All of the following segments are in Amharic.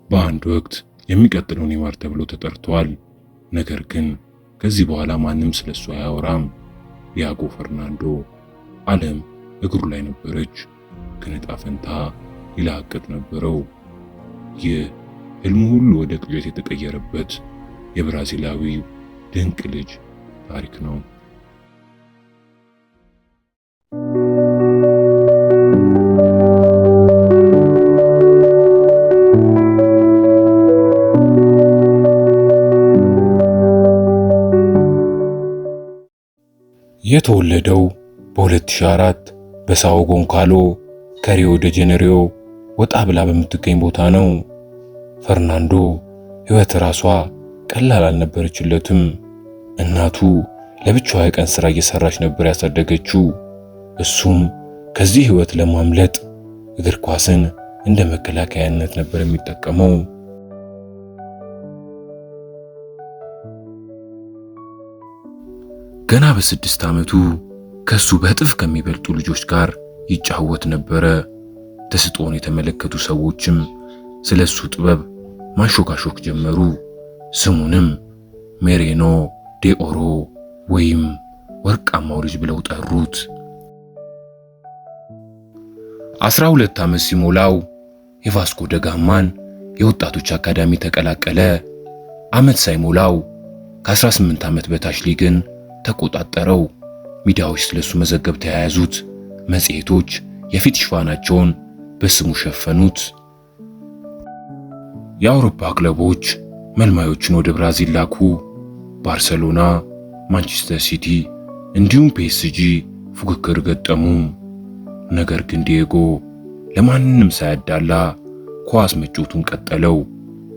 በአንድ ወቅት የሚቀጥለው ኔማር ተብሎ ተጠርቷል። ነገር ግን ከዚህ በኋላ ማንም ስለሱ አያወራም። ዲያጎ ፈርናንዶ ዓለም እግሩ ላይ ነበረች፣ ግን ዕጣ ፈንታ ሌላ እቅድ ነበረው። ይህ ህልሙ ሁሉ ወደ ቅዠት የተቀየረበት የብራዚላዊው ድንቅ ልጅ ታሪክ ነው። የተወለደው በ2004 በሳኦ ጎንካሎ ከሪዮ ደ ጄኔሪዮ ወጣ ብላ በምትገኝ ቦታ ነው። ፈርናንዶ ህይወት ራሷ ቀላል አልነበረችለትም። እናቱ ለብቻዋ የቀን ስራ እየሰራች ነበር ያሳደገችው። እሱም ከዚህ ህይወት ለማምለጥ እግር ኳስን እንደ መከላከያነት ነበር የሚጠቀመው። ገና በ6 ዓመቱ ከሱ በእጥፍ ከሚበልጡ ልጆች ጋር ይጫወት ነበረ። ተስጦን የተመለከቱ ሰዎችም ስለሱ ጥበብ ማንሾካሾክ ጀመሩ። ስሙንም ሜሬኖ ዴ ኦሮ ወይም ወርቃማው ልጅ ብለው ጠሩት። 12 ዓመት ሲሞላው የቫስኮ ደጋማን የወጣቶች አካዳሚ ተቀላቀለ። ዓመት ሳይሞላው ከ18 ዓመት በታች ሊግን ተቆጣጠረው። ሚዲያዎች ስለሱ መዘገብ ተያያዙት። መጽሔቶች የፊት ሽፋናቸውን በስሙ ሸፈኑት። የአውሮፓ ክለቦች መልማዮችን ወደ ብራዚል ላኩ። ባርሰሎና፣ ማንቸስተር ሲቲ እንዲሁም ፒኤስጂ ፉክክር ገጠሙ። ነገር ግን ዲዬጎ ለማንም ሳያዳላ ኳስ መጫወቱን ቀጠለው።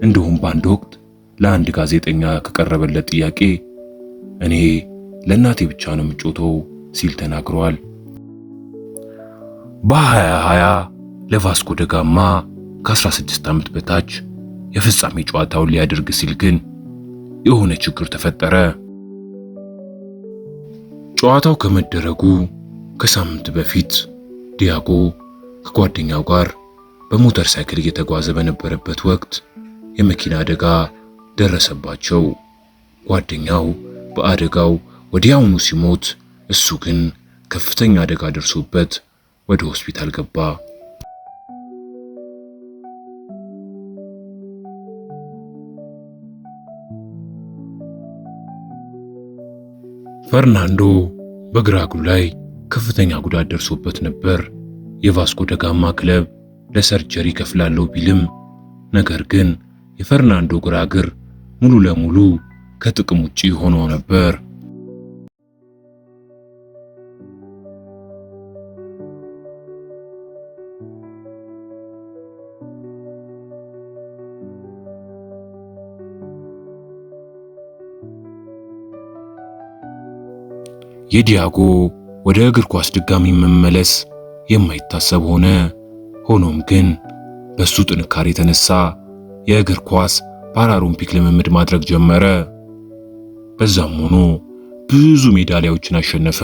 እንዲሁም በአንድ ወቅት ለአንድ ጋዜጠኛ ከቀረበለት ጥያቄ እኔ ለእናቴ ብቻ ነው የምጫወተው ሲል ተናግሯል። በ2020 ለቫስኮ ደጋማ ከ16 ዓመት በታች የፍጻሜ ጨዋታውን ሊያደርግ ሲል ግን የሆነ ችግር ተፈጠረ። ጨዋታው ከመደረጉ ከሳምንት በፊት ዲያጎ ከጓደኛው ጋር በሞተር ሳይክል እየተጓዘ በነበረበት ወቅት የመኪና አደጋ ደረሰባቸው። ጓደኛው በአደጋው ወዲያውኑ ሲሞት፣ እሱ ግን ከፍተኛ አደጋ ደርሶበት ወደ ሆስፒታል ገባ። ፈርናንዶ በግራ እግሩ ላይ ከፍተኛ ጉዳት ደርሶበት ነበር። የቫስኮ ደጋማ ክለብ ለሰርጀሪ ከፍላለሁ ቢልም ነገር ግን የፈርናንዶ ግራ እግር ሙሉ ለሙሉ ከጥቅም ውጪ ሆኖ ነበር። የዲያጎ ወደ እግር ኳስ ድጋሚ መመለስ የማይታሰብ ሆነ። ሆኖም ግን በሱ ጥንካሬ የተነሳ የእግር ኳስ ፓራኦሎምፒክ ልምምድ ማድረግ ጀመረ። በዛም ሆኖ ብዙ ሜዳሊያዎችን አሸነፈ።